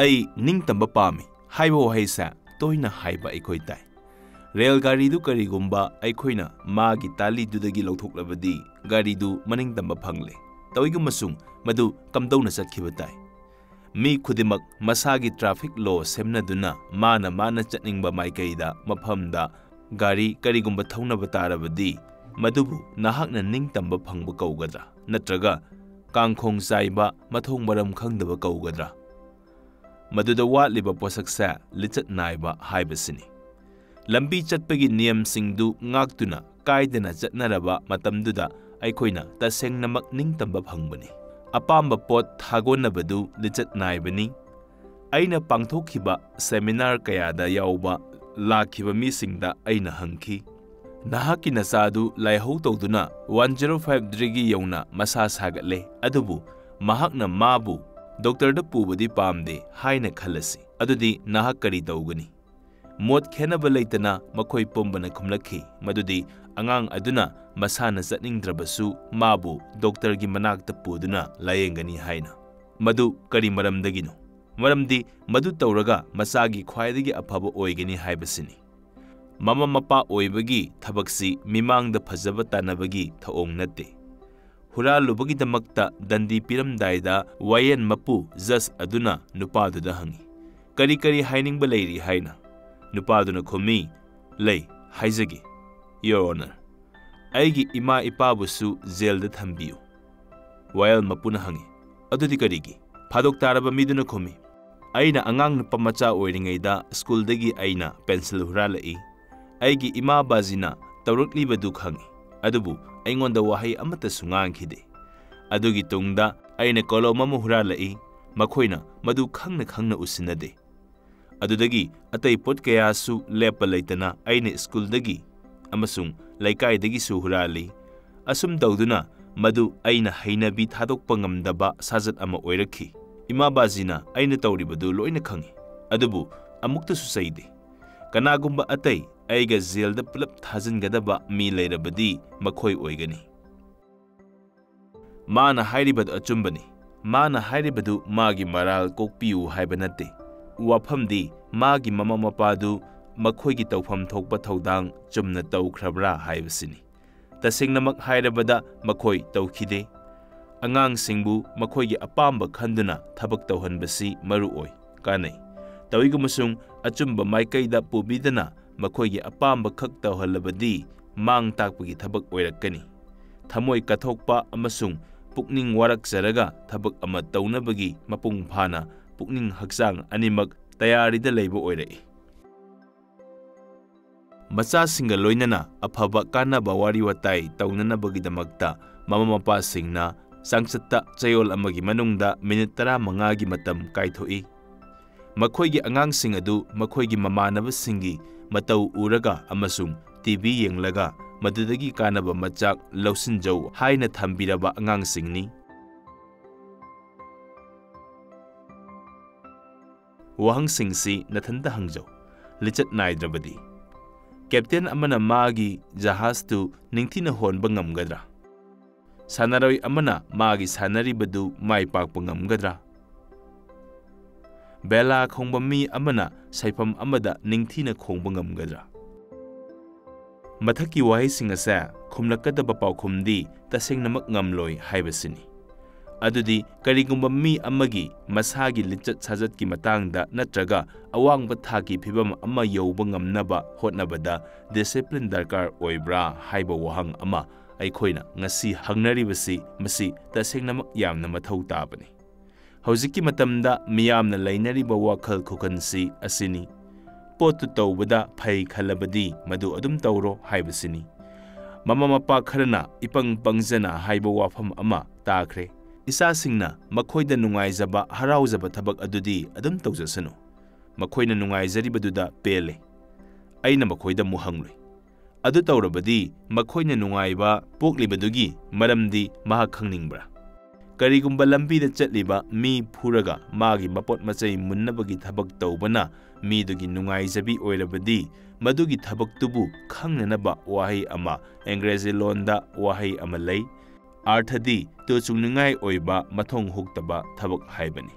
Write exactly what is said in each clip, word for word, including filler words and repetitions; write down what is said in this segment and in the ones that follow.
"ꯑꯩ ꯅꯤꯡꯇꯝꯕ ꯄꯥꯝꯃꯤ" ꯍꯥꯏꯕ ꯋꯥꯍꯩꯁꯦ ꯇꯣꯏꯅ ꯍꯥꯏꯕ ꯑꯩꯈꯣꯏ ꯇꯥꯏ꯫ ꯔꯦꯜ ꯒꯥꯔꯤꯗꯨ ꯀꯔꯤꯒꯨꯝꯕ ꯑꯩꯈꯣꯏꯅ ꯃꯥꯒꯤ ꯇꯥꯂꯤꯗꯨꯗꯒꯤ ꯂꯧꯊꯣꯛꯂꯕꯗꯤ ꯒꯥꯔꯤꯗꯨ ꯃꯅꯤꯡ ꯇꯝꯕ ꯐꯪꯂꯦ꯫ ꯇꯧꯏꯒꯨꯝꯕꯁꯨꯡ ꯃꯗꯨ ꯀꯝꯗꯧꯅ ꯆꯠꯈꯤꯕ ꯇꯥꯏ? ꯃꯤ ꯈꯨꯗꯤꯡꯃꯛ ꯃꯁꯥꯒꯤ traffic law ꯁꯦꯝꯅꯗꯨꯅ ꯃꯥꯅ ꯃꯥꯅ ꯆꯠꯅꯤꯡꯕ ꯃꯥꯏꯀꯩꯗ ꯃꯐꯝꯗ ꯒꯥꯔꯤ ꯀꯔꯤꯒꯨꯝꯕ ꯊꯧꯅꯕ ꯇꯥꯔꯕꯗꯤ ꯃꯗꯨꯕꯨ ꯅꯍꯥꯛꯅ ꯅꯤꯡꯇꯝꯕ ꯐꯪꯕ ꯀꯧꯒꯗ꯭ꯔꯥ? ꯅꯠꯇ꯭ꯔꯒ ꯀꯥꯡꯈꯣꯡ ꯆꯥꯏꯕ, ꯃꯊꯣꯡ ꯃꯔꯝ ꯈꯪꯗꯕ ꯀꯧꯒꯗ꯭ꯔꯥ? ꯃꯗꯨꯗ ꯋꯥꯠꯂꯤꯕ ꯄꯣꯠꯁꯛꯁꯦ ꯂꯤꯆꯠ ꯅꯥꯏꯕ ꯍꯥꯏꯕꯁꯤꯅꯤ꯫ ꯂꯝꯕꯤ ꯆꯠꯄꯒꯤ ꯅꯤꯌꯝꯁꯤꯡꯗꯨ ꯉꯥꯛꯇꯨꯅ ꯀꯥꯏꯗꯅ ꯆꯠꯅꯔꯕ ꯃꯇꯝꯗꯨꯗ ꯑꯩꯈꯣꯏꯅ ꯇꯁꯦꯡꯅꯃꯛ ꯅꯤꯡꯇꯝꯕ ꯐꯪꯕꯅꯤ꯫ ꯑꯄꯥꯝꯕ ꯄꯣꯠ ꯊꯥꯒꯣꯟꯅꯕꯗꯨ ꯂꯤꯆꯠ ꯅꯥꯏꯕꯅꯤ꯫ ꯑꯩꯅ ꯄꯥꯡꯊꯣꯛꯈꯤꯕ seminar ꯀꯌꯥꯗ ꯌꯥꯎꯕ ꯂꯥꯛꯈꯤꯕ ꯃꯤꯁꯤꯡꯗ ꯑꯩꯅ ꯍꯪꯈꯤ, "ꯅꯍꯥꯛꯀꯤ ꯅꯆꯥꯗꯨ ꯂꯥꯏꯍꯧ ꯇꯧꯗꯨꯅ one zero five degree ꯌꯧꯅ ꯃꯁꯥ ꯁꯥꯒꯠꯂꯦ, ꯑꯗꯨꯕꯨ ꯃꯍꯥꯛꯅ ꯃꯥꯕꯨ ꯗꯣꯛꯇꯔꯗ ꯄꯨꯕꯗꯤ ꯄꯥꯝꯗꯦ ꯍꯥꯏꯅ ꯈꯜꯂꯁꯤ꯫ ꯑꯗꯨꯗꯤ ꯅꯍꯥꯛ ꯀꯔꯤ ꯇꯧꯒꯅꯤ?" ꯃꯣꯠ ꯈꯦꯟꯅꯕ ꯂꯩꯇꯅ ꯃꯈꯣꯏ ꯄꯨꯝꯕꯅ ꯈꯨꯝꯂꯛꯈꯤ ꯃꯗꯨꯗꯤ ꯑꯉꯥꯡ ꯑꯗꯨꯅ ꯃꯁꯥꯅ ꯆꯠꯅꯤꯡꯗ꯭ꯔꯕꯁꯨ ꯃꯥꯕꯨ ꯗꯣꯛꯇꯔꯒꯤ ꯃꯅꯥꯛꯇ ꯄꯨꯗꯨꯅ ꯂꯥꯌꯦꯡꯒꯅꯤ ꯍꯥꯏꯅ꯫ ꯃꯗꯨ ꯀꯔꯤ ꯃꯔꯝꯗꯒꯤꯅꯣ? ꯃꯔꯝꯗꯤ ꯃꯗꯨ ꯇꯧꯔꯒ ꯃꯆꯥꯒꯤ ꯈ꯭ꯋꯥꯏꯗꯒꯤ ꯑꯐꯕ ꯑꯣꯏꯒꯅꯤ ꯍꯥꯏꯕꯁꯤꯅꯤ꯫ ꯃꯃꯥ ꯃꯄꯥ ꯑꯣꯏꯕꯒꯤ ꯊꯕꯛꯁꯤ ꯃꯤꯃꯥꯡꯗ ꯐꯖꯕ ꯇꯥꯟꯅꯕꯒꯤ ꯊꯧꯑꯣꯡ ꯅꯠꯇꯦ꯫ ꯍꯨꯔꯥꯜꯂꯨꯕꯒꯤꯗꯃꯛꯇ ꯗꯟꯗꯤ ꯄꯤꯔꯝꯗꯥꯏꯗ ꯋꯥꯌꯦꯟ ꯃꯄꯨ ꯖꯖ ꯑꯗꯨꯅ ꯅꯨꯄꯥꯗꯨꯗ ꯍꯪꯉꯤ, "ꯀꯔꯤ ꯀꯔꯤ ꯍꯥꯏꯅꯤꯡꯕ ꯂꯩꯔꯤ?" ꯍꯥꯏꯅ꯫ ꯅꯨꯄꯥꯗꯨꯅ ꯈꯨꯝꯃꯤ, "ꯂꯩ, ꯍꯥꯏꯖꯒꯦ, Your Honor꯫ ꯑꯩꯒꯤ ꯏꯃꯥ ꯏꯄꯥꯕꯨꯁꯨ ꯖꯦꯜꯗ ꯊꯝꯕꯤꯌꯨ꯫" ꯋꯥꯌꯦꯜ ꯃꯄꯨꯅ ꯍꯪꯉꯤ, "ꯑꯗꯨꯗꯤ ꯀꯔꯤꯒꯤ?" ꯐꯥꯗꯣꯛ ꯇꯥꯔꯕ ꯃꯤꯗꯨꯅ ꯈꯨꯝꯃꯤ, "ꯑꯩꯅ ꯑꯉꯥꯡ ꯅꯨꯄꯥ ꯃꯆꯥ ꯑꯣꯏꯔꯤꯉꯩꯗ ꯁ꯭ꯀꯨꯜꯗꯒꯤ ꯑꯩꯅ ꯄꯦꯟꯁꯤꯜ ꯍꯨꯔꯥꯜꯂꯛꯏ꯫ ꯑꯩꯒꯤ ꯏꯃꯥ ꯕꯥꯖꯤꯅ ꯇꯧꯔꯛꯂꯤꯕꯗꯨ ꯈꯪꯏ, ꯑꯗꯨꯕꯨ ꯑꯩꯉꯣꯟꯗ ꯋꯥꯍꯩ ꯑꯃꯠꯇꯁꯨ ꯉꯥꯡꯈꯤꯗꯦ꯫ ꯑꯗꯨꯒꯤ ꯇꯨꯡꯗ ꯑꯩꯅ ꯀꯣꯂꯣꯝ ꯑꯃ ꯍꯨꯔꯥꯜꯂꯛꯏ, ꯃꯈꯣꯏꯅ ꯃꯗꯨ ꯈꯪꯅ ꯈꯪꯅ ꯎꯁꯤꯟꯅꯗꯦ꯫ ꯑꯗꯨꯗꯒꯤ ꯑꯇꯩ ꯄꯣꯠ ꯀꯌꯥꯁꯨ ꯂꯦꯞꯄ ꯂꯩꯇꯅ ꯑꯩꯅ ꯁ꯭ꯀꯨꯜꯗꯒꯤ ꯑꯃꯁꯨꯡ ꯂꯩꯀꯥꯏꯗꯒꯤꯁꯨ ꯍꯨꯔꯥꯜꯂꯤ꯫ ꯑꯁꯨꯝ ꯇꯧꯗꯨꯅ ꯃꯗꯨ ꯑꯩꯅ ꯍꯩꯅꯕꯤ ꯊꯥꯗꯣꯛꯄ ꯉꯝꯗꯕ ꯁꯥꯖꯠ ꯑꯃ ꯑꯣꯏꯔꯛꯈꯤ꯫ ꯏꯃꯥ ꯕꯥꯖꯤꯅ ꯑꯩꯅ ꯇꯧꯔꯤꯕꯗꯨ ꯂꯣꯏꯅ ꯈꯪꯏ, ꯑꯗꯨꯕꯨ ꯑꯃꯨꯛꯇꯁꯨ ꯆꯩꯗꯦ꯫ ꯀꯅꯥꯒꯨꯝꯕ ꯑꯇꯩ ꯑꯩꯒ ꯖꯦꯜꯗ ꯄꯨꯂꯞ ꯊꯥꯖꯤꯟꯒꯗꯕ ꯃꯤ ꯂꯩꯔꯕꯗꯤ ꯃꯈꯣꯏ ꯑꯣꯏꯒꯅꯤ꯫" ꯃꯥꯅ ꯍꯥꯏꯔꯤꯕꯗꯨ ꯑꯆꯨꯝꯕꯅꯤ꯫ ꯃꯥꯅ ꯍꯥꯏꯔꯤꯕꯗꯨ ꯃꯥꯒꯤ ꯃꯔꯥꯜ ꯀꯣꯛꯄꯤꯌꯨ ꯍꯥꯏꯕ ꯅꯠꯇꯦ꯫ ꯋꯥꯐꯝꯗꯤ ꯃꯥꯒꯤ ꯃꯃꯥ ꯃꯄꯥꯗꯨ ꯃꯈꯣꯏꯒꯤ ꯇꯧꯐꯝ ꯊꯣꯛꯄ ꯊꯧꯗꯥꯡ ꯆꯨꯝꯅ ꯇꯧꯈ꯭ꯔꯕ꯭ꯔꯥ ꯍꯥꯏꯕꯁꯤꯅꯤ꯫ ꯇꯁꯦꯡꯅꯃꯛ ꯍꯥꯏꯔꯕꯗ ꯃꯈꯣꯏ ꯇꯧꯈꯤꯗꯦ꯫ ꯑꯉꯥꯡꯁꯤꯡꯕꯨ ꯃꯈꯣꯏꯒꯤ ꯑꯄꯥꯝꯕ ꯈꯟꯗꯨꯅ ꯊꯕꯛ ꯇꯧꯍꯟꯕꯁꯤ ꯃꯔꯨ ꯑꯣꯏ, ꯀꯥꯟꯅꯩ꯫ ꯇꯧꯏꯒꯨꯝꯕꯁꯨꯡ ꯑꯆꯨꯝꯕ ꯃꯥꯏꯀꯩꯗ ꯄꯨꯕꯤꯗꯅ ꯃꯈꯣꯏꯒꯤ ꯑꯄꯥꯝꯕ ꯈꯛ ꯇꯧꯍꯜꯂꯕꯗꯤ ꯃꯥꯡ ꯇꯥꯛꯄꯒꯤ ꯊꯕꯛ ꯑꯣꯏꯔꯛꯀꯅꯤ꯫ ꯊꯃꯣꯏ ꯀꯠꯊꯣꯛꯄ ꯑꯃꯁꯨꯡ ꯄꯨꯛꯅꯤꯡ ꯋꯥꯔꯛꯆꯔꯒ ꯊꯕꯛ ꯑꯃ ꯇꯧꯅꯕꯒꯤ ꯃꯄꯨꯡ ꯐꯥꯅ ꯄꯨꯛꯅꯤꯡ ꯍꯛꯆꯥꯡ ꯑꯅꯤꯃꯛ ꯇꯌꯥꯔꯤꯗ ꯂꯩꯕ ꯑꯣꯏꯔꯛꯏ꯫ ꯃꯆꯥꯁꯤꯡꯒ ꯂꯣꯏꯅꯅ ꯑꯐꯕ ꯀꯥꯟꯅꯕ ꯋꯥꯔꯤ ꯋꯥꯇꯥꯏ ꯇꯧꯅꯅꯕꯒꯤꯗꯃꯛꯇ ꯃꯃꯥ ꯃꯄꯥꯁꯤꯡꯅ ꯆꯥꯡꯆꯠꯇ ꯆꯌꯣꯜ ꯑꯃꯒꯤ ꯃꯅꯨꯡꯗ ꯃꯤꯅꯤꯠ ꯇꯔꯥꯃꯉꯥꯒꯤ ꯃꯇꯝ ꯀꯥꯏꯊꯣꯛꯏ꯫ ꯃꯈꯣꯏꯒꯤ ꯑꯉꯥꯡꯁꯤꯡ ꯑꯗꯨ ꯃꯈꯣꯏꯒꯤ ꯃꯃꯥꯟꯅꯕꯁꯤꯡꯒꯤ ꯃꯇꯧ ꯎꯔꯒ ꯑꯃꯁꯨꯡ ꯇꯤ ꯚꯤ ꯌꯦꯡꯂꯒ ꯃꯗꯨꯗꯒꯤ ꯀꯥꯟꯅꯕ ꯃꯆꯥꯛ ꯂꯧꯁꯤꯟꯖꯧ ꯍꯥꯏꯅ ꯊꯝꯕꯤꯔꯕ ꯑꯉꯥꯡꯁꯤꯡꯅꯤ꯫ ꯋꯥꯍꯪꯁꯤꯡꯁꯤ ꯅꯊꯟꯇ ꯍꯪꯖꯧ꯫ ꯂꯤꯆꯠ ꯅꯥꯏꯗ꯭ꯔꯕꯗꯤ? ꯀꯦꯞꯇꯦꯟ ꯑꯃꯅ ꯃꯥꯒꯤ ꯖꯍꯥꯖꯇꯨ ꯅꯤꯡꯊꯤꯅ ꯍꯣꯟꯕ ꯉꯝꯒꯗ꯭ꯔꯥ? ꯁꯥꯟꯅꯔꯣꯏ ꯑꯃꯅ ꯃꯥꯒꯤ ꯁꯥꯟꯅꯔꯤꯕꯗꯨ ꯃꯥꯏ ꯄꯥꯛꯄ ꯉꯝꯒꯗ꯭ꯔꯥ? ꯕꯦꯂꯥ ꯈꯣꯡꯕ ꯃꯤ ꯑꯃꯅ ꯁꯩꯐꯝ ꯑꯃꯗ ꯅꯤꯡꯊꯤꯅ ꯈꯣꯡꯕ ꯉꯝꯒꯗ꯭ꯔꯥ? ꯃꯊꯛꯀꯤ ꯋꯥꯍꯩꯁꯤꯡ ꯑꯁꯦ ꯈꯨꯝꯂꯛꯀꯗꯕ ꯄꯥꯎꯈꯨꯝꯗꯤ ꯇꯁꯦꯡꯅꯃꯛ ꯉꯝꯂꯣꯏ ꯍꯥꯏꯕꯁꯤꯅꯤ꯫ ꯑꯗꯨꯗꯤ ꯀꯔꯤꯒꯨꯝꯕ ꯃꯤ ꯑꯃꯒꯤ ꯃꯁꯥꯒꯤ ꯂꯤꯆꯠ ꯁꯥꯖꯠꯀꯤ ꯃꯇꯥꯡꯗ ꯅꯠꯇ꯭ꯔꯒ ꯑꯋꯥꯡꯕ ꯊꯥꯛꯀꯤ ꯐꯤꯚꯝ ꯑꯃ ꯌꯧꯕ ꯉꯝꯅꯕ ꯍꯣꯠꯅꯕꯗ ꯗꯤꯁꯤꯄ꯭ꯂꯤꯟ ꯗꯔꯀꯥꯔ ꯑꯣꯏꯕ꯭ꯔꯥ ꯍꯥꯏꯕ ꯋꯥꯍꯪ ꯑꯃ ꯑꯩꯈꯣꯏꯅ ꯉꯁꯤ ꯍꯪꯅꯔꯤꯕꯁꯤ, ꯃꯁꯤ ꯇꯁꯦꯡꯅꯃꯛ ꯌꯥꯝꯅ ꯃꯊꯧ ꯇꯥꯕꯅꯤ꯫ ꯍꯧꯖꯤꯛꯀꯤ ꯃꯇꯝꯗ ꯃꯤꯌꯥꯝꯅ ꯂꯩꯅꯔꯤꯕ ꯋꯥꯈꯜ ꯈꯨꯈꯟꯁꯤ ꯑꯁꯤꯅꯤ, "ꯄꯣꯠꯇꯨ ꯇꯧꯕꯗ ꯐꯩ ꯈꯜꯂꯕꯗꯤ ꯃꯗꯨ ꯑꯗꯨꯝ ꯇꯧꯔꯣ" ꯍꯥꯏꯕꯁꯤꯅꯤ꯫ ꯃꯃꯥ ꯃꯄꯥ ꯈꯔꯅ ꯏꯄꯪ ꯄꯪꯖꯅ ꯍꯥꯏꯕ ꯋꯥꯐꯝ ꯑꯃ ꯇꯥꯈ꯭ꯔꯦ, "ꯏꯆꯥꯁꯤꯡꯅ ꯃꯈꯣꯏꯗ ꯅꯨꯡꯉꯥꯏꯖꯕ, ꯍꯔꯥꯎꯖꯕ ꯊꯕꯛ ꯑꯗꯨꯗꯤ ꯑꯗꯨꯝ ꯇꯧꯖꯁꯅꯨ꯫ ꯃꯈꯣꯏꯅ ꯅꯨꯡꯉꯥꯏꯖꯔꯤꯕꯗꯨꯗ ꯄꯦꯜꯂꯦ꯫ ꯑꯩꯅ ꯃꯈꯣꯏꯗ ꯑꯃꯨꯛ ꯍꯪꯂꯨꯏ, ꯑꯗꯨ ꯇꯧꯔꯕꯗꯤ ꯃꯈꯣꯏꯅ ꯅꯨꯡꯉꯥꯏꯕ ꯄꯣꯛꯂꯤꯕꯗꯨꯒꯤ ꯃꯔꯝꯗꯤ ꯃꯍꯥꯛ ꯈꯪꯅꯤꯡꯕ꯭ꯔꯥ? ꯀꯔꯤꯒꯨꯝꯕ ꯂꯝꯕꯤꯗ ꯆꯠꯂꯤꯕ ꯃꯤ ꯐꯨꯔꯒ ꯃꯥꯒꯤ ꯃꯄꯣꯠ ꯃꯆꯩ ꯃꯨꯟꯅꯕꯒꯤ ꯊꯕꯛ ꯇꯧꯕꯅ ꯃꯤꯗꯨꯒꯤ ꯅꯨꯡꯉꯥꯏꯖꯕꯤ ꯑꯣꯏꯔꯕꯗꯤ, ꯃꯗꯨꯒꯤ ꯊꯕꯛꯇꯨꯕꯨ ꯈꯪꯅꯅꯕ ꯋꯥꯍꯩ ꯑꯃ, ꯏꯪꯒ꯭ꯔꯦꯖꯤ ꯂꯣꯟꯗ ꯋꯥꯍꯩ ꯑꯃ ꯂꯩ, ꯑꯥꯔꯊꯗꯤ ꯇꯨꯆꯨꯡꯅꯤꯡꯉꯥꯏ ꯑꯣꯏꯕ ꯃꯊꯣꯡ ꯍꯨꯛꯇꯕ ꯊꯕꯛ ꯍꯥꯏꯕꯅꯤ꯫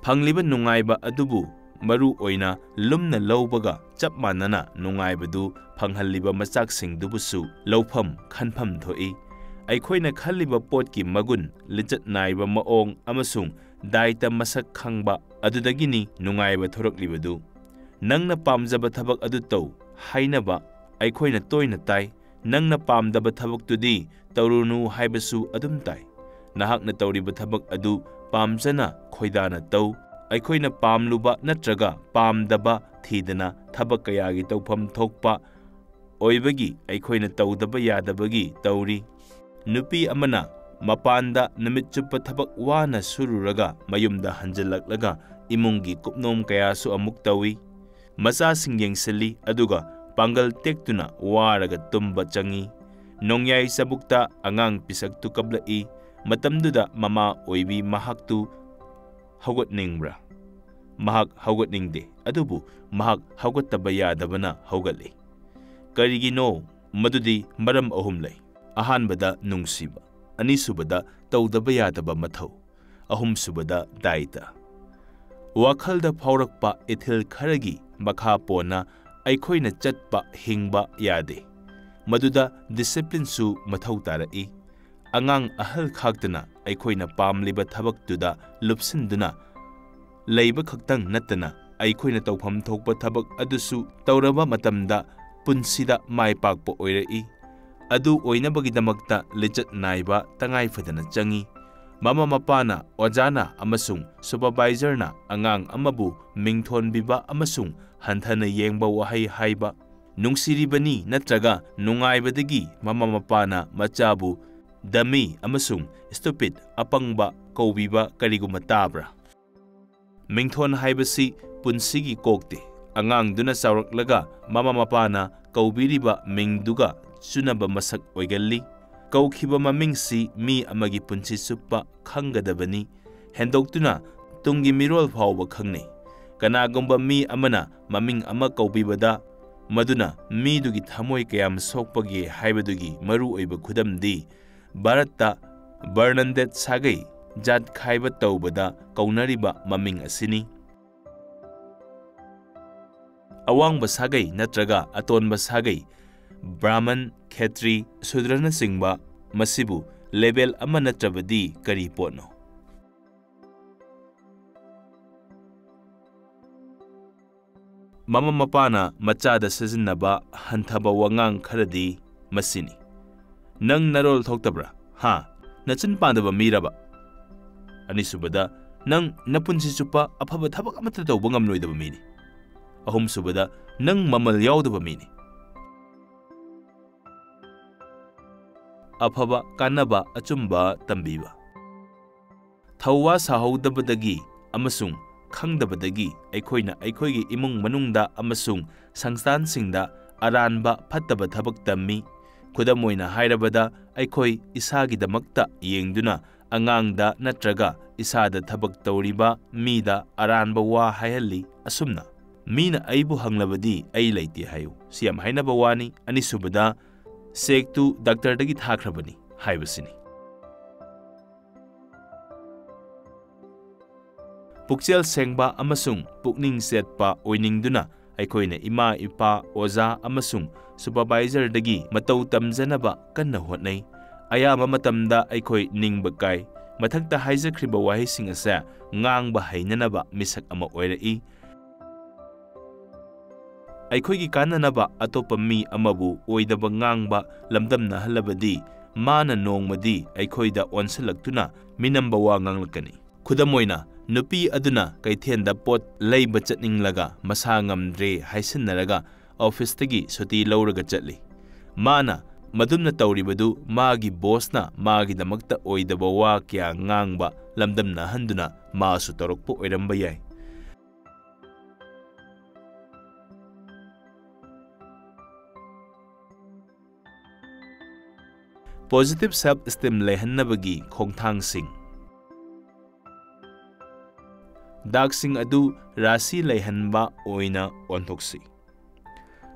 ꯐꯪꯂꯤꯕ ꯅꯨꯡꯉꯥꯏꯕ ꯑꯗꯨꯕꯨ ꯃꯔꯨ ꯑꯣꯏꯅ ꯂꯨꯝꯅ ꯂꯧꯕꯒ ꯆꯞ ꯃꯥꯟꯅꯅ ꯅꯨꯡꯉꯥꯏꯕꯗꯨ ꯐꯪꯍꯜꯂꯤꯕ ꯃꯆꯥꯛꯁꯤꯡꯗꯨꯕꯨꯁꯨ ꯂꯧꯐꯝ ꯈꯟꯐꯝ ꯊꯣꯛꯏ꯫ ꯑꯩꯈꯣꯏꯅ ꯈꯜꯂꯤꯕ ꯄꯣꯠꯀꯤ ꯃꯒꯨꯟ, ꯂꯤꯆꯠ ꯅꯥꯏꯕ ꯃꯑꯣꯡ ꯑꯃꯁꯨꯡ ꯗꯥꯏꯇ ꯃꯁꯛ ꯈꯪꯕ ꯑꯗꯨꯗꯒꯤꯅꯤ ꯅꯨꯡꯉꯥꯏꯕ ꯊꯣꯔꯛꯂꯤꯕꯗꯨ꯫ "ꯅꯪꯅ ꯄꯥꯝꯖꯕ ꯊꯕꯛ ꯑꯗꯨ ꯇꯧ" ꯍꯥꯏꯅꯕ ꯑꯩꯈꯣꯏꯅ ꯇꯣꯏꯅ ꯇꯥꯏ꯫ "ꯅꯪꯅ ꯄꯥꯝꯗꯕ ꯊꯕꯛꯇꯨꯗꯤ ꯇꯧꯔꯨꯅꯨ" ꯍꯥꯏꯕꯁꯨ ꯑꯗꯨꯝ ꯇꯥꯏ꯫ ꯅꯍꯥꯛꯅ ꯇꯧꯔꯤꯕ ꯊꯕꯛ ꯑꯗꯨ ꯄꯥꯝꯖꯅ ꯈꯣꯏꯗꯥꯅ ꯇꯧ꯫ ꯑꯩꯈꯣꯏꯅ ꯄꯥꯝꯂꯨꯕ ꯅꯠꯇ꯭ꯔꯒ ꯄꯥꯝꯗꯕ ꯊꯤꯗꯅ ꯊꯕꯛ ꯀꯌꯥꯒꯤ ꯇꯧꯐꯝ ꯊꯣꯛꯄ ꯑꯣꯏꯕꯒꯤ ꯑꯩꯈꯣꯏꯅ ꯇꯧꯗꯕ ꯌꯥꯗꯕꯒꯤ ꯇꯧꯔꯤ꯫ ꯅꯨꯄꯤ ꯑꯃꯅ ꯃꯄꯥꯟꯗ ꯅꯨꯃꯤꯠ ꯆꯨꯞꯄ ꯊꯕꯛ ꯋꯥꯅ ꯁꯨꯔꯨꯔꯒ ꯃꯌꯨꯝꯗ ꯍꯟꯖꯤꯜꯂꯛꯂꯒ ꯏꯃꯨꯡꯒꯤ ꯀꯨꯞꯅꯣꯝ ꯀꯌꯥꯁꯨ ꯑꯃꯨꯛ ꯇꯧꯏ꯫ ꯃꯆꯥꯁꯤꯡ ꯌꯦꯡꯁꯤꯜꯂꯤ, ꯑꯗꯨꯒ ꯄꯥꯡꯒꯜ ꯇꯦꯛꯇꯨꯅ ꯋꯥꯔꯒ ꯇꯨꯝꯕ ꯆꯪꯏ꯫ ꯅꯣꯡꯌꯥꯏ ꯆꯕꯨꯛꯇ ꯑꯉꯥꯡ ꯄꯤꯁꯛꯇꯨ ꯀꯞꯂꯛꯏ꯫ ꯃꯇꯝꯗꯨꯗ ꯃꯃꯥ ꯑꯣꯏꯕꯤ ꯃꯍꯥꯛꯇꯨ ꯍꯧꯒꯠꯅꯤꯡꯕ꯭ꯔꯥ? ꯃꯍꯥꯛ ꯍꯧꯒꯠꯅꯤꯡꯗꯦ, ꯑꯗꯨꯕꯨ ꯃꯍꯥꯛ ꯍꯧꯒꯠꯇꯕ ꯌꯥꯗꯕꯅ ꯍꯧꯒꯠꯂꯤ꯫ ꯀꯔꯤꯒꯤꯅꯣ? ꯃꯗꯨꯗꯤ ꯃꯔꯝ ꯑꯍꯨꯝ ꯂꯩ꯫ ꯑꯍꯥꯟꯕꯗ ꯅꯨꯡꯁꯤꯕ, ꯑꯅꯤꯁꯨꯕꯗ ꯇꯧꯗꯕ ꯌꯥꯗꯕ ꯃꯊꯧ, ꯑꯍꯨꯝꯁꯨꯕꯗ ꯗꯥꯏꯇ꯫ ꯋꯥꯈꯜꯗ ꯐꯥꯎꯔꯛꯄ ꯏꯊꯤꯜ ꯈꯔꯒꯤ ꯃꯈꯥ ꯄꯣꯟꯅ ꯑꯩꯈꯣꯏꯅ ꯆꯠꯄ ꯍꯤꯡꯕ ꯌꯥꯗꯦ꯫ ꯃꯗꯨꯗ ꯗꯤꯁꯤꯄ꯭ꯂꯤꯟꯁꯨ ꯃꯊꯧ ꯇꯥꯔꯛꯏ꯫ ꯑꯉꯥꯡ ꯑꯍꯜ ꯈꯥꯛꯇꯅ ꯑꯩꯈꯣꯏꯅ ꯄꯥꯝꯂꯤꯕ ꯊꯕꯛꯇꯨꯗ ꯂꯨꯞꯁꯤꯟꯗꯨꯅ ꯂꯩꯕ ꯈꯛꯇꯪ ꯅꯠꯇꯅ, ꯑꯩꯈꯣꯏꯅ ꯇꯧꯐꯝ ꯊꯣꯛꯄ ꯊꯕꯛ ꯑꯗꯨꯁꯨ ꯇꯧꯔꯕ ꯃꯇꯝꯗ ꯄꯨꯟꯁꯤꯗ ꯃꯥꯏ ꯄꯥꯛꯄ ꯑꯣꯏꯔꯛꯏ꯫ ꯑꯗꯨ ꯑꯣꯏꯅꯕꯒꯤꯗꯃꯛꯇ ꯂꯤꯆꯠ ꯅꯥꯏꯕ ꯇꯉꯥꯏ ꯐꯗꯅ ꯆꯪꯏ꯫ ꯃꯃꯥ ꯃꯄꯥꯅ, ꯑꯣꯖꯥꯅ ꯑꯃꯁꯨꯡ ꯁꯨꯄꯔꯚꯥꯏꯖꯔꯅ ꯑꯉꯥꯡ ꯑꯃꯕꯨ ꯃꯤꯡꯊꯣꯟꯕꯤꯕ ꯑꯃꯁꯨꯡ ꯍꯟꯊꯅ ꯌꯦꯡꯕ ꯋꯥꯍꯩ ꯍꯥꯏꯕ, ꯅꯨꯡꯁꯤꯔꯤꯕꯅꯤ ꯅꯠꯇ꯭ꯔꯒ ꯅꯨꯡꯉꯥꯏꯕꯗꯒꯤ ꯃꯃꯥ ꯃꯄꯥꯅ ꯃꯆꯥꯕꯨ "ꯗꯃꯤ" ꯑꯃꯁꯨꯡ "ꯁ꯭ꯇꯨꯄꯤꯗ", ꯑꯄꯪꯕ, ꯀꯧꯕꯤꯕ ꯀꯔꯤꯒꯨꯝꯕ ꯇꯥꯕ꯭ꯔꯥ? ꯃꯤꯡꯊꯣꯟ ꯍꯥꯏꯕꯁꯤ ꯄꯨꯟꯁꯤꯒꯤ ꯀꯣꯛꯇꯤ꯫ ꯑꯉꯥꯡꯗꯨꯅ ꯆꯥꯎꯔꯛꯂꯒ ꯃꯃꯥ ꯃꯄꯥꯅ ꯀꯧꯕꯤꯔꯤꯕ ꯃꯤꯡꯗꯨꯒ ꯆꯨꯅꯕ ꯃꯁꯛ ꯑꯣꯏꯒꯜꯂꯤ꯫ ꯀꯧꯈꯤꯕ ꯃꯃꯤꯡꯁꯤ ꯃꯤ ꯑꯃꯒꯤ ꯄꯨꯟꯁꯤ ꯆꯨꯞꯄ ꯈꯪꯒꯗꯕꯅꯤ꯫ ꯍꯦꯟꯗꯣꯛꯇꯨꯅ ꯇꯨꯡꯒꯤ ꯃꯤꯔꯣꯜ ꯐꯥꯎꯕ ꯈꯪꯅꯩ꯫ ꯀꯅꯥꯒꯨꯝꯕ ꯃꯤ ꯑꯃꯅ ꯃꯃꯤꯡ ꯑꯃ ꯀꯧꯕꯤꯕꯗ ꯃꯗꯨꯅ ꯃꯤꯗꯨꯒꯤ ꯊꯃꯣꯏ ꯀꯌꯥꯝ ꯁꯣꯛꯄꯒꯦ ꯍꯥꯏꯕꯗꯨꯒꯤ ꯃꯔꯨꯑꯣꯏꯕ ꯈꯨꯗꯝꯗꯤ ꯚꯥꯔꯠꯇ ꯕꯔꯅꯟꯗꯦꯠ ꯁꯥꯒꯩ ꯖꯥꯠ ꯈꯥꯏꯕ ꯇꯧꯕꯗ ꯀꯧꯅꯔꯤꯕ ꯃꯃꯤꯡ ꯑꯁꯤꯅꯤ꯫ ꯑꯋꯥꯡꯕ ꯁꯥꯒꯩ ꯅꯠꯇ꯭ꯔꯒ ꯑꯇꯣꯟꯕ ꯁꯥꯒꯩ, ꯕ꯭ꯔꯥꯍꯃꯟ, ꯈꯦꯇ꯭ꯔꯤ, ꯁꯨꯗ꯭ꯔꯅꯆꯤꯡꯕ, ꯃꯁꯤꯕꯨ ꯂꯦꯕꯦꯜ ꯑꯃ ꯅꯠꯇ꯭ꯔꯕꯗꯤ ꯀꯔꯤ ꯄꯣꯠꯅꯣ? ꯃꯃꯥ ꯃꯄꯥꯅ ꯃꯆꯥꯗ ꯁꯤꯖꯤꯟꯅꯕ ꯍꯟꯊꯕ ꯋꯥꯉꯥꯡ ꯈꯔꯗꯤ ꯃꯁꯤꯅꯤ: "ꯅꯪ ꯅꯔꯣꯜ ꯊꯣꯛꯇꯕ꯭ꯔꯥ? ꯍꯥ? ꯅꯆꯤꯟ ꯄꯥꯟꯗꯕ ꯃꯤꯔꯕ?" ꯑꯅꯤꯁꯨꯕꯗ, "ꯅꯪ ꯅꯄꯨꯟꯁꯤ ꯆꯨꯞꯄ ꯑꯐꯕ ꯊꯕꯛ ꯑꯃꯠꯇ ꯇꯧꯕ ꯉꯝꯂꯣꯏꯗꯕ ꯃꯤꯅꯤ"꯫ ꯑꯍꯨꯝꯁꯨꯕꯗ, "ꯅꯪ ꯃꯃꯜ ꯌꯥꯎꯗꯕ ꯃꯤꯅꯤ"꯫ ꯑꯐꯕ, ꯀꯥꯟꯅꯕ, ꯑꯆꯨꯝꯕ ꯇꯝꯕꯤꯕ꯫ ꯊꯧꯋꯥ ꯁꯥꯍꯧꯗꯕꯗꯒꯤ ꯑꯃꯁꯨꯡ ꯈꯪꯗꯕꯗꯒꯤ ꯑꯩꯈꯣꯏꯅ ꯑꯩꯈꯣꯏꯒꯤ ꯏꯃꯨꯡ ꯃꯅꯨꯡꯗ ꯑꯃꯁꯨꯡ ꯁꯪꯁꯊꯥꯟꯁꯤꯡꯗ ꯑꯔꯥꯟꯕ ꯐꯠꯇꯕ ꯊꯕꯛ ꯇꯝꯃꯤ꯫ ꯈꯨꯗꯝ ꯑꯣꯏꯅ ꯍꯥꯏꯔꯕꯗ, ꯑꯩꯈꯣꯏ ꯏꯁꯥꯒꯤꯗꯃꯛꯇ ꯌꯦꯡꯗꯨꯅ ꯑꯉꯥꯡꯗ ꯅꯠꯇ꯭ꯔꯒ ꯏꯁꯥꯗ ꯊꯕꯛ ꯇꯧꯔꯤꯕ ꯃꯤꯗ ꯑꯔꯥꯟꯕ ꯋꯥ ꯍꯥꯏꯍꯜꯂꯤ꯫ ꯑꯁꯨꯝꯅ, "ꯃꯤꯅ ꯑꯩꯕꯨ ꯍꯪꯂꯕꯗꯤ ꯑꯩ ꯂꯩꯇꯦ ꯍꯥꯏꯌꯨ" ꯁꯤ ꯌꯥꯝ ꯍꯥꯏꯅꯕ ꯋꯥꯅꯤ꯫ ꯑꯅꯤꯁꯨꯕꯗ, "ꯆꯦꯛꯇꯨ ꯗꯥꯛꯇꯔꯗꯒꯤ ꯊꯥꯈ꯭ꯔꯕꯅꯤ" ꯍꯥꯏꯕꯁꯤꯅꯤ꯫ ꯄꯨꯛꯆꯦꯜ ꯁꯦꯡꯕ ꯑꯃꯁꯨꯡ ꯄꯨꯛꯅꯤꯡ ꯆꯦꯠꯄ ꯑꯣꯏꯅꯤꯡꯗꯨꯅ ꯑꯩꯈꯣꯏꯅ ꯏꯃꯥ, ꯏꯄꯥ, ꯑꯣꯖꯥ ꯑꯃꯁꯨꯡ ꯁꯨꯄꯔꯚꯥꯏꯖꯔꯗꯒꯤ ꯃꯇꯧ ꯇꯝꯖꯅꯕ ꯀꯟꯅ ꯍꯣꯠꯅꯩ꯫ ꯑꯌꯥꯝꯕ ꯃꯇꯝꯗ ꯑꯩꯈꯣꯏ ꯅꯤꯡꯕ ꯀꯥꯏ꯫ ꯃꯊꯛꯇ ꯍꯥꯏꯖꯈ꯭ꯔꯤꯕ ꯋꯥꯍꯩꯁꯤꯡ ꯑꯁꯦ ꯉꯥꯡꯕ ꯍꯩꯅꯅꯕ ꯃꯤꯁꯛ ꯑꯃ ꯑꯣꯏꯔꯛꯏ꯫ ꯑꯩꯈꯣꯏꯒꯤ ꯀꯥꯟꯅꯅꯕ ꯑꯇꯣꯞꯄ ꯃꯤ ꯑꯃꯕꯨ ꯑꯣꯏꯗꯕ ꯉꯥꯡꯕ ꯂꯝꯗꯝꯅꯍꯜꯂꯕꯗꯤ, ꯃꯥꯅ ꯅꯣꯡꯃꯗꯤ ꯑꯩꯈꯣꯏꯗ ꯑꯣꯟꯁꯤꯜꯂꯛꯇꯨꯅ ꯃꯤꯅꯝꯕ ꯋꯥ ꯉꯥꯡꯂꯛꯀꯅꯤ꯫ ꯈꯨꯗꯝ ꯑꯣꯏꯅ, ꯅꯨꯄꯤ ꯑꯗꯨꯅ ꯀꯩꯊꯦꯜꯗ ꯄꯣꯠ ꯂꯩꯕ ꯆꯠꯅꯤꯡꯂꯒ ꯃꯁꯥ ꯉꯝꯗ꯭ꯔꯦ ꯍꯥꯏꯁꯤꯟꯅꯔꯒ ꯑꯣꯐꯤꯁꯇꯒꯤ ꯁꯨꯇꯤ ꯂꯧꯔꯒ ꯆꯠꯂꯤ꯫ ꯃꯥꯅ ꯃꯗꯨꯝꯅ ꯇꯧꯔꯤꯕꯗꯨ ꯃꯥꯒꯤ ꯕꯣꯁꯅ ꯃꯥꯒꯤꯗꯃꯛꯇ ꯑꯣꯏꯗꯕ ꯋꯥ ꯀꯌꯥ ꯉꯥꯡꯕ ꯂꯝꯗꯝꯅꯍꯟꯗꯨꯅ ꯃꯥꯁꯨ ꯇꯧꯔꯛꯄ ꯑꯣꯏꯔꯝꯕ ꯌꯥꯏ꯫ ꯄꯣꯖꯤꯇꯤꯚ ꯁꯦꯜꯐ ꯏꯁꯇꯤꯝ ꯂꯩꯍꯟꯅꯕꯒꯤ ꯈꯣꯡꯊꯥꯡꯁꯤꯡ꯫ ꯗꯥꯛꯁꯤꯡ ꯑꯗꯨ ꯔꯥꯁꯤ ꯂꯩꯍꯟꯕ ꯑꯣꯏꯅ ꯑꯣꯟꯊꯣꯛꯁꯤ꯫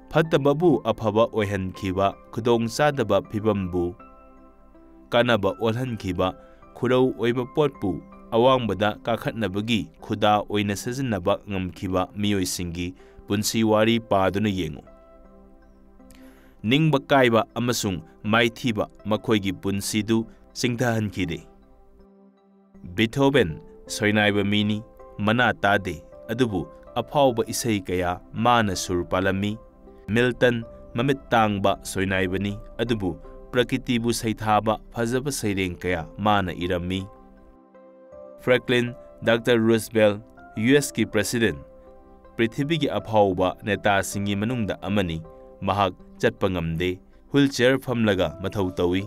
ꯐꯠꯇꯕꯕꯨ ꯑꯐꯕ ꯑꯣꯏꯍꯟꯈꯤꯕ, ꯈꯨꯗꯣꯡꯆꯥꯗꯕ ꯐꯤꯕꯝꯕꯨ ꯀꯥꯟꯅꯕ ꯑꯣꯜꯍꯟꯈꯤꯕ, ꯈꯨꯔꯧ ꯑꯣꯏꯕ ꯄꯣꯠꯄꯨ ꯑꯋꯥꯡꯕꯗ ꯀꯥꯈꯠꯅꯕꯒꯤ ꯈꯨꯗꯥ ꯑꯣꯏꯅ ꯁꯤꯖꯤꯟꯅꯕ ꯉꯝꯈꯤꯕ ꯃꯤꯑꯣꯏꯁꯤꯡꯒꯤ ꯄꯨꯟꯁꯤ ꯋꯥꯔꯤ ꯄꯥꯗꯨꯅ ꯌꯦꯡꯉꯨ꯫ ꯅꯤꯡꯕ ꯀꯥꯏꯕ ꯑꯃꯁꯨꯡ ꯃꯥꯏꯊꯤꯕ ꯃꯈꯣꯏꯒꯤ ꯄꯨꯟꯁꯤꯗꯨ ꯆꯤꯡꯊꯍꯟꯈꯤꯗꯦ꯫ ꯕꯤꯊꯣꯕꯦꯟ ꯁꯣꯏꯅꯥꯏꯕ ꯃꯤꯅꯤ, ꯃꯅꯥ ꯇꯥꯗꯦ, ꯑꯗꯨꯕꯨ ꯑꯐꯥꯎꯕ ꯏꯁꯩ ꯀꯌꯥ ꯃꯥꯅ ꯁꯨꯔ ꯄꯥꯜꯂꯝꯃꯤ꯫ ꯃꯤꯜꯇꯟ ꯃꯃꯤꯠ ꯇꯥꯡꯕ ꯁꯣꯏꯅꯥꯏꯕꯅꯤ, ꯑꯗꯨꯕꯨ ꯄ꯭ꯔꯀꯤꯇꯤꯕꯨ ꯁꯩꯊꯥꯕ ꯐꯖꯕ ꯁꯩꯔꯦꯡ ꯀꯌꯥ ꯃꯥꯅ ꯏꯔꯝꯃꯤ꯫ ꯐ꯭ꯔꯦꯡꯀ꯭ꯂꯤꯟ, ꯗꯥꯛꯇꯔ ꯔꯨꯖꯕꯦꯜ, ꯌꯨ ꯑꯦꯁꯀꯤ ꯄ꯭ꯔꯦꯁꯤꯗꯦꯟ, ꯄ꯭ꯔꯤꯊꯤꯕꯤꯒꯤ ꯑꯐꯥꯎꯕ ꯅꯦꯇꯥꯁꯤꯡꯒꯤ ꯃꯅꯨꯡꯗ ꯑꯃꯅꯤ, ꯃꯍꯥꯛ ꯆꯠꯄ ꯉꯝꯗꯦ, ꯍꯨꯏꯜꯆꯦꯌꯔ ꯐꯝꯂꯒ ꯃꯊꯧ ꯇꯧꯏ꯫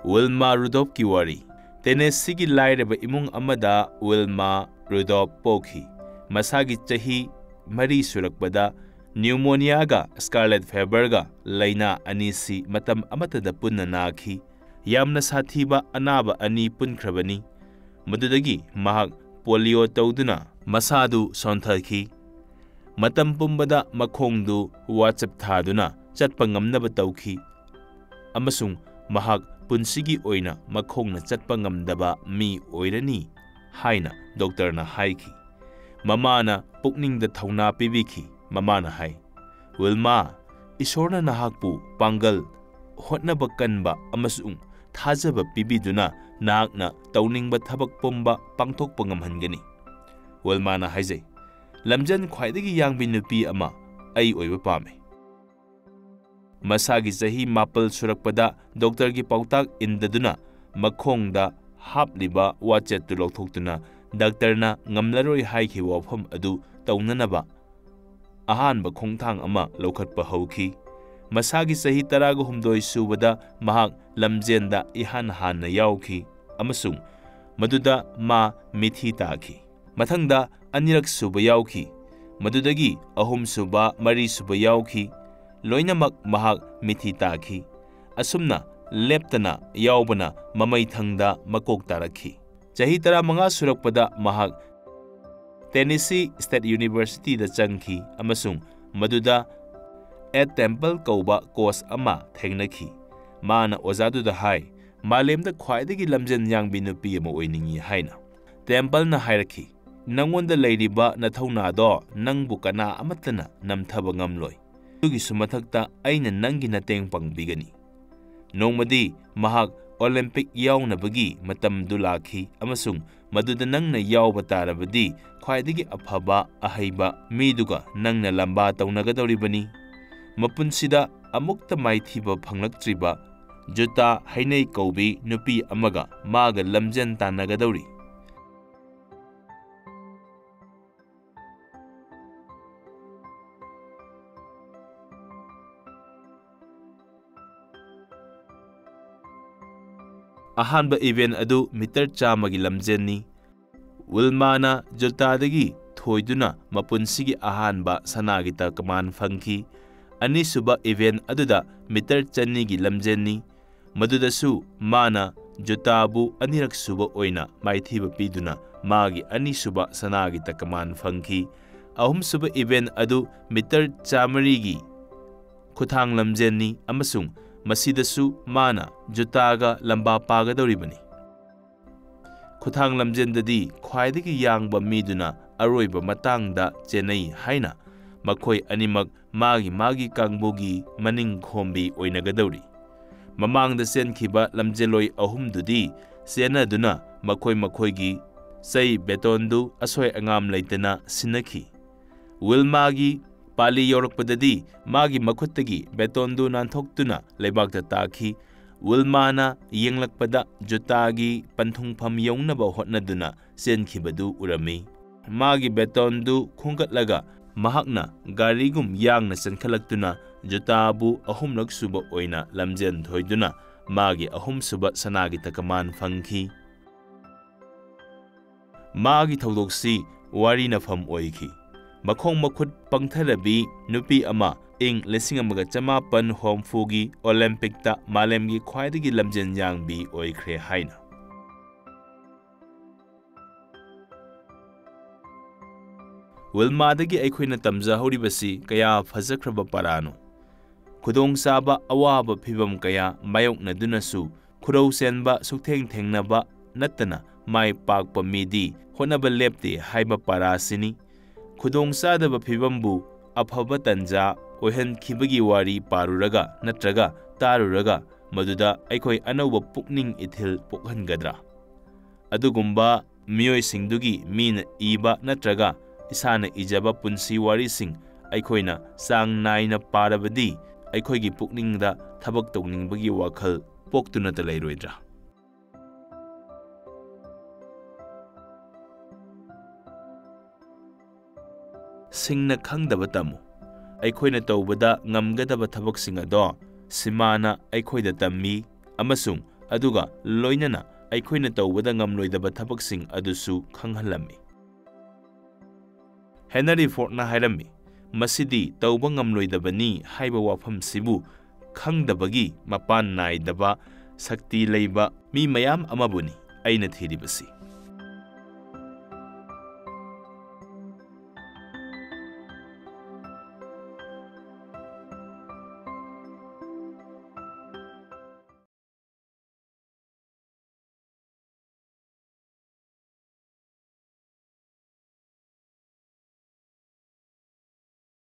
ꯋꯤꯜꯃꯥ ꯔꯨꯗꯣꯞꯀꯤ ꯋꯥꯔꯤ꯫ ꯇꯦꯅꯦꯁꯤꯒꯤ ꯂꯥꯏꯔꯕ ꯏꯃꯨꯡ ꯑꯃꯗ ꯋꯤꯜꯃꯥ ꯔꯨꯗꯣꯞ ꯄꯣꯛꯈꯤ꯫ ꯃꯁꯥꯒꯤ ꯆꯍꯤ ꯃꯔꯤ ꯁꯨꯔꯛꯄꯗ ꯅ꯭ꯌꯨꯃꯣꯅꯤꯌꯥꯒ ꯁ꯭ꯀꯥꯔꯂꯦꯠ ꯐꯦꯕꯔꯒ ꯂꯥꯏꯅꯥ ꯑꯅꯤꯁꯤ ꯃꯇꯝ ꯑꯃꯠꯇꯗ ꯄꯨꯟꯅ ꯅꯥꯈꯤ꯫ ꯌꯥꯝꯅ ꯁꯥꯊꯤꯕ ꯑꯅꯥꯕ ꯑꯅꯤ ꯄꯨꯟꯈ꯭ꯔꯕꯅꯤ꯫ ꯃꯗꯨꯗꯒꯤ ꯃꯍꯥꯛ ꯄꯣꯂꯤꯑꯣ ꯇꯧꯗꯨꯅ ꯃꯁꯥꯗꯨ ꯁꯣꯟꯊꯈꯤ꯫ ꯃꯇꯝ ꯄꯨꯝꯕꯗ ꯃꯈꯣꯡꯗꯨ ꯋꯥꯆꯞ ꯊꯥꯗꯨꯅ ꯆꯠꯄ ꯉꯝꯅꯕ ꯇꯧꯈꯤ, ꯑꯃꯁꯨꯡ ꯃꯍꯥꯛ ꯄꯨꯟꯁꯤꯒꯤ ꯑꯣꯏꯅ ꯃꯈꯣꯡꯅ ꯆꯠꯄ ꯉꯝꯗꯕ ꯃꯤ ꯑꯣꯏꯔꯅꯤ ꯍꯥꯏꯅ ꯗꯣꯛꯇꯔꯅ ꯍꯥꯏꯈꯤ꯫ ꯃꯃꯥꯅ ꯄꯨꯛꯅꯤꯡꯗ ꯊꯧꯅꯥ ꯄꯤꯕꯤꯈꯤ꯫ ꯃꯃꯥꯅ ꯍꯥꯏ, "ꯋꯤꯜꯃꯥ, ꯏꯁꯣꯔꯅ ꯅꯍꯥꯛꯄꯨ ꯄꯥꯡꯒꯜ, ꯍꯣꯠꯅꯕ ꯀꯟꯕ ꯑꯃꯁꯨꯡ ꯊꯥꯖꯕ ꯄꯤꯕꯤꯗꯨꯅ ꯅꯍꯥꯛꯅ ꯇꯧꯅꯤꯡꯕ ꯊꯕꯛ ꯄꯨꯝꯕ ꯄꯥꯡꯊꯣꯛꯄ ꯉꯝꯍꯟꯒꯅꯤ꯫" ꯋꯤꯜꯃꯥꯅ ꯍꯥꯏꯖꯩ, "ꯂꯝꯖꯦꯟ ꯈ꯭ꯋꯥꯏꯗꯒꯤ ꯌꯥꯡꯕꯤ ꯅꯨꯄꯤ ꯑꯃ ꯑꯩ ꯑꯣꯏꯕ ꯄꯥꯝꯃꯤ꯫" ꯃꯁꯥꯒꯤ ꯆꯍꯤ ꯃꯥꯄꯜ ꯁꯨꯔꯛꯄꯗ ꯗꯣꯛꯇꯔꯒꯤ ꯄꯥꯎꯇꯥꯛ ꯏꯟꯗꯗꯨꯅ ꯃꯈꯣꯡꯗ ꯍꯥꯞꯂꯤꯕ ꯋꯥꯆꯦꯠꯇꯨ ꯂꯧꯊꯣꯛꯇꯨꯅ ꯗꯥꯛꯇꯔꯅ ꯉꯝꯂꯔꯣꯏ ꯍꯥꯏꯈꯤꯕ ꯋꯥꯐꯝ ꯑꯗꯨ ꯇꯧꯅꯅꯕ ꯑꯍꯥꯟꯕ ꯈꯣꯡꯊꯥꯡ ꯑꯃ ꯂꯧꯈꯠꯄ ꯍꯧꯈꯤ꯫ ꯃꯁꯥꯒꯤ ꯆꯍꯤ ꯇꯔꯥꯒ ꯍꯨꯝꯗꯣꯏ ꯁꯨꯕꯗ ꯃꯍꯥꯛ ꯂꯝꯖꯦꯟꯗ ꯏꯍꯥꯟ ꯍꯥꯟꯅ ꯌꯥꯎꯈꯤ ꯑꯃꯁꯨꯡ ꯃꯗꯨꯗ ꯃꯥ ꯃꯤꯊꯤ ꯇꯥꯈꯤ꯫ ꯃꯊꯪꯗ ꯑꯅꯤꯔꯛ ꯁꯨꯕ ꯌꯥꯎꯈꯤ꯫ ꯃꯗꯨꯗꯒꯤ ꯑꯍꯨꯝ ꯁꯨꯕ, ꯃꯔꯤ ꯁꯨꯕ ꯌꯥꯎꯈꯤ꯫ ꯂꯣꯏꯅꯃꯛ ꯃꯍꯥꯛ ꯃꯤꯊꯤ ꯇꯥꯈꯤ꯫ ꯑꯁꯨꯝꯅ ꯂꯦꯞꯇꯅ ꯌꯥꯎꯕꯅ ꯃꯃꯩꯊꯪꯗ ꯃꯀꯣꯛ ꯇꯥꯔꯛꯈꯤ꯫ ꯆꯍꯤ ꯇꯔꯥꯃꯉꯥ ꯁꯨꯔꯛꯄꯗ ꯃꯍꯥꯛ ꯇꯦꯅꯤꯁꯤ ꯁ꯭ꯇꯦꯠ ꯌꯨꯅꯤꯚꯔꯁꯤꯇꯤꯗ ꯆꯪꯈꯤ ꯑꯃꯁꯨꯡ ꯃꯗꯨꯗ ꯑꯦꯠ ꯇꯦꯝꯄꯜ ꯀꯧꯕ ꯀꯣꯆ ꯑꯃ ꯊꯦꯡꯅꯈꯤ꯫ ꯃꯥꯅ ꯑꯣꯖꯥꯗꯨꯗ ꯍꯥꯏ, "ꯃꯥꯂꯦꯝꯗ ꯈ꯭ꯋꯥꯏꯗꯒꯤ ꯂꯝꯖꯦꯟ ꯌꯥꯡꯕꯤ ꯅꯨꯄꯤ ꯑꯃ ꯑꯣꯏꯅꯤꯡꯏ" ꯍꯥꯏꯅ꯫ ꯇꯦꯝꯄꯜꯅ ꯍꯥꯏꯔꯛꯈꯤ, "ꯅꯪꯉꯣꯟꯗ ꯂꯩꯔꯤꯕ ꯅꯊꯧꯅꯥꯗꯣ ꯅꯪꯕꯨ ꯀꯅꯥ ꯑꯃꯠꯇꯅ ꯅꯝꯊꯕ ꯉꯝꯂꯣꯏ꯫ ꯑꯗꯨꯒꯤꯁꯨ ꯃꯊꯛꯇ ꯑꯩꯅ ꯅꯪꯒꯤ ꯃꯇꯦꯡ ꯄꯥꯡꯕꯤꯒꯅꯤ"꯫ ꯅꯣꯡꯃꯗꯤ ꯃꯍꯥꯛ ꯑꯣꯂꯤꯝꯄꯤꯛ ꯌꯥꯎꯅꯕꯒꯤ ꯃꯇꯝꯗꯨ ꯂꯥꯛꯈꯤ ꯑꯃꯁꯨꯡ ꯃꯗꯨꯗ ꯅꯪꯅ ꯌꯥꯎꯕ ꯇꯥꯔꯕꯗꯤ ꯈ꯭ꯋꯥꯏꯗꯒꯤ ꯑꯐꯕ ꯑꯍꯩꯕ ꯃꯤꯗꯨꯒ ꯅꯪꯅ ꯂꯝꯕꯥ ꯇꯧꯅꯒꯗꯧꯔꯤꯕꯅꯤ꯫ ꯃꯄꯨꯟꯁꯤꯗ ꯑꯃꯨꯛꯇ ꯃꯥꯏꯊꯤꯕ ꯐꯪꯂꯛꯇ꯭ꯔꯤꯕ ꯖꯨꯇꯥ ꯍꯩꯅꯩ ꯀꯧꯕꯤ ꯅꯨꯄꯤ ꯑꯃꯒ ꯃꯥꯒ ꯂꯝꯖꯦꯟ ꯇꯥꯟꯅꯒꯗꯧꯔꯤ꯫ ꯑꯍꯥꯟꯕ ꯏꯚꯦꯟꯠ ꯑꯗꯨ ꯃꯤꯇꯔ ꯆꯥꯝꯃꯒꯤ ꯂꯝꯖꯦꯟꯅꯤ꯫ ꯋꯤꯜꯃꯥꯅ ꯖꯨꯇꯥꯗꯒꯤ ꯊꯣꯏꯗꯨꯅ ꯃꯄꯨꯟꯁꯤꯒꯤ ꯑꯍꯥꯟꯕ ꯁꯅꯥꯒꯤ ꯇꯀꯃꯥꯟ ꯐꯪꯈꯤ꯫ ꯑꯅꯤꯁꯨꯕ ꯏꯚꯦꯟꯠ ꯑꯗꯨꯗ ꯃꯤꯇꯔ ꯆꯅꯤꯒꯤ ꯂꯝꯖꯦꯟꯅꯤ꯫ ꯃꯗꯨꯗꯁꯨ ꯃꯥꯅ ꯖꯨꯇꯥꯕꯨ ꯑꯅꯤꯔꯛ ꯁꯨꯕ ꯑꯣꯏꯅ ꯃꯥꯏꯊꯤꯕ ꯄꯤꯗꯨꯅ ꯃꯥꯒꯤ ꯑꯅꯤꯁꯨꯕ ꯁꯅꯥꯒꯤ ꯇꯀꯃꯥꯟ ꯐꯪꯈꯤ꯫ ꯑꯍꯨꯝꯁꯨꯕ ꯏꯚꯦꯟꯠ ꯑꯗꯨ ꯃꯤꯇꯔ ꯆꯥꯃꯔꯤꯒꯤ ꯈꯨꯊꯥꯡ ꯂꯝꯖꯦꯟꯅꯤ ꯑꯃꯁꯨꯡ ꯃꯁꯤꯗꯁꯨ ꯃꯥꯅ ꯖꯨꯇꯥꯒ ꯂꯝꯕꯥ ꯄꯥꯒꯗꯧꯔꯤꯕꯅꯤ꯫ ꯈꯨꯊꯥꯡ ꯂꯝꯖꯦꯟꯗꯗꯤ ꯈ꯭ꯋꯥꯏꯗꯒꯤ ꯌꯥꯡꯕ ꯃꯤꯗꯨꯅ ꯑꯔꯣꯏꯕ ꯃꯇꯥꯡꯗ ꯆꯦꯟꯅꯩ ꯍꯥꯏꯅ ꯃꯈꯣꯏ ꯑꯅꯤꯃꯛ ꯃꯥꯒꯤ ꯃꯥꯒꯤ ꯀꯥꯡꯕꯨꯒꯤ ꯃꯅꯤꯡ ꯈꯣꯝꯕꯤ ꯑꯣꯏꯅꯒꯗꯧꯔꯤ꯫ ꯃꯃꯥꯡꯗ ꯆꯦꯟꯈꯤꯕ ꯂꯝꯖꯦꯜꯂꯣꯏ ꯑꯍꯨꯝꯗꯨꯗꯤ ꯆꯦꯟꯅꯗꯨꯅ ꯃꯈꯣꯏ ꯃꯈꯣꯏꯒꯤ ꯆꯩ ꯕꯦꯇꯣꯟꯗꯨ ꯑꯁꯣꯏ ꯑꯉꯥꯝ ꯂꯩꯇꯅ ꯁꯤꯟꯅꯈꯤ꯫ ꯋꯤꯜꯃꯥꯒꯤ ꯄꯥꯂꯤ ꯌꯧꯔꯛꯄꯗꯗꯤ ꯃꯥꯒꯤ ꯃꯈꯨꯠꯇꯒꯤ ꯕꯦꯇꯣꯟꯗꯨ ꯅꯥꯟꯊꯣꯛꯇꯨꯅ ꯂꯩꯕꯥꯛꯇ ꯇꯥꯈꯤ꯫ ꯋꯤꯜꯃꯥꯅ ꯌꯦꯡꯂꯛꯄꯗ ꯖꯨꯇꯥꯒꯤ ꯄꯟꯊꯨꯡꯐꯝ ꯌꯧꯅꯕ ꯍꯣꯠꯅꯗꯨꯅ ꯆꯦꯟꯈꯤꯕꯗꯨ ꯎꯔꯝꯃꯤ꯫ ꯃꯥꯒꯤ ꯕꯦꯇꯣꯟꯗꯨ ꯈꯣꯡꯒꯠꯂꯒ ꯃꯍꯥꯛꯅ ꯒꯥꯔꯤꯒꯨꯝ ꯌꯥꯡꯅ ꯆꯦꯟꯈꯠꯂꯛꯇꯨꯅ ꯖꯨꯇꯥꯕꯨ ꯑꯍꯨꯝꯂꯛ ꯁꯨꯕ ꯑꯣꯏꯅ ꯂꯝꯖꯦꯟ ꯊꯣꯏꯗꯨꯅ ꯃꯥꯒꯤ ꯑꯍꯨꯝꯁꯨꯕ ꯁꯅꯥꯒꯤ ꯇꯀꯃꯥꯟ ꯐꯪꯈꯤ꯫ ꯃꯥꯒꯤ ꯊꯧꯗꯣꯛꯁꯤ ꯋꯥꯔꯤꯅꯐꯝ ꯑꯣꯏꯈꯤ꯫ ꯃꯈꯣꯡ ꯃꯈꯨꯠ ꯄꯪꯊꯔꯕꯤ ꯅꯨꯄꯤ ꯑꯃ ꯏꯪ ꯂꯤꯁꯤꯡ ꯑꯃꯒ ꯆꯃꯥꯄꯟ ꯍꯨꯝꯐꯨꯒꯤ ꯑꯣꯂꯤꯝꯄꯤꯛꯇ ꯃꯥꯂꯦꯝꯒꯤ ꯈ꯭ꯋꯥꯏꯗꯒꯤ ꯂꯝꯖꯦꯟ ꯌꯥꯡꯕꯤ ꯑꯣꯏꯈ꯭ꯔꯦ ꯍꯥꯏꯅ꯫ ꯋꯤꯜꯃꯥꯗꯒꯤ ꯑꯩꯈꯣꯏꯅ ꯇꯝꯖꯍꯧꯔꯤꯕꯁꯤ ꯀꯌꯥ ꯐꯖꯈ꯭ꯔꯕ ꯄꯔꯥꯅꯣ꯫ ꯈꯨꯗꯣꯡꯆꯥꯕ ꯑꯋꯥꯕ ꯐꯤꯚꯝ ꯀꯌꯥ ꯃꯥꯌꯣꯛꯅꯗꯨꯅꯁꯨ ꯈꯨꯔꯧ ꯆꯦꯟꯕ ꯁꯨꯛꯊꯦꯡ ꯊꯦꯡꯅꯕ ꯅꯠꯇꯅ ꯃꯥꯏ ꯄꯥꯛꯄ ꯃꯤꯗꯤ ꯍꯣꯠꯅꯕ ꯂꯦꯞꯇꯦ ꯍꯥꯏꯕ ꯄꯥꯔꯥꯁꯤꯅꯤ꯫ ꯈꯨꯗꯣꯡꯆꯥꯗꯕ ꯐꯤꯚꯝꯕꯨ ꯑꯐꯕ ꯇꯟꯖꯥ ꯑꯣꯏꯍꯟꯈꯤꯕꯒꯤ ꯋꯥꯔꯤ ꯄꯥꯔꯨꯔꯒ ꯅꯠꯇ꯭ꯔꯒ ꯇꯥꯔꯨꯔꯒ ꯃꯗꯨꯗ ꯑꯩꯈꯣꯏ ꯑꯅꯧꯕ ꯄꯨꯛꯅꯤꯡ ꯏꯊꯤꯜ ꯄꯣꯛꯍꯟꯒꯗ꯭ꯔꯥ? ꯑꯗꯨꯒꯨꯝꯕ ꯃꯤꯑꯣꯏꯁꯤꯡꯗꯨꯒꯤ ꯃꯤꯅ ꯏꯕ ꯅꯠꯇ꯭ꯔꯒ ꯏꯁꯥꯅ ꯏꯖꯕ ꯄꯨꯟꯁꯤ ꯋꯥꯔꯤꯁꯤꯡ ꯑꯩꯈꯣꯏꯅ ꯆꯥꯡ ꯅꯥꯏꯅ ꯄꯥꯔꯕꯗꯤ ꯑꯩꯈꯣꯏꯒꯤ ꯄꯨꯛꯅꯤꯡꯗ ꯊꯕꯛ ꯇꯧꯅꯤꯡꯕꯒꯤ ꯋꯥꯈꯜ ꯄꯣꯛꯇꯨꯅꯇ ꯂꯩꯔꯣꯏꯗ꯭ꯔꯥ? ꯁꯤꯡꯅ ꯈꯪꯗꯕ ꯇꯝꯃꯨ꯫ ꯑꯩꯈꯣꯏꯅ ꯇꯧꯕꯗ ꯉꯝꯒꯗꯕ ꯊꯕꯛꯁꯤꯡ ꯑꯗꯣ ꯁꯤꯃꯥꯅ ꯑꯩꯈꯣꯏꯗ ꯇꯝꯃꯤ ꯑꯃꯁꯨꯡ ꯑꯗꯨꯒ ꯂꯣꯏꯅꯅ ꯑꯩꯈꯣꯏꯅ ꯇꯧꯕꯗ ꯉꯝꯂꯣꯏꯗꯕ ꯊꯕꯛꯁꯤꯡ ꯑꯗꯨꯁꯨ ꯈꯪꯍꯜꯂꯝꯃꯤ꯫ ꯍꯦꯅꯔꯤ ꯐꯣꯔꯗꯅ ꯍꯥꯏꯔꯝꯃꯤ, "ꯃꯁꯤꯗꯤ ꯇꯧꯕ ꯉꯝꯂꯣꯏꯗꯕꯅꯤ" ꯍꯥꯏꯕ ꯋꯥꯐꯝꯁꯤꯕꯨ ꯈꯪꯗꯕꯒꯤ ꯃꯄꯥꯟ ꯅꯥꯏꯗꯕ ꯁꯛꯇꯤ ꯂꯩꯕ ꯃꯤ ꯃꯌꯥꯝ ꯑꯃꯕꯨꯅꯤ ꯑꯩꯅ ꯊꯤꯔꯤꯕꯁꯤ꯫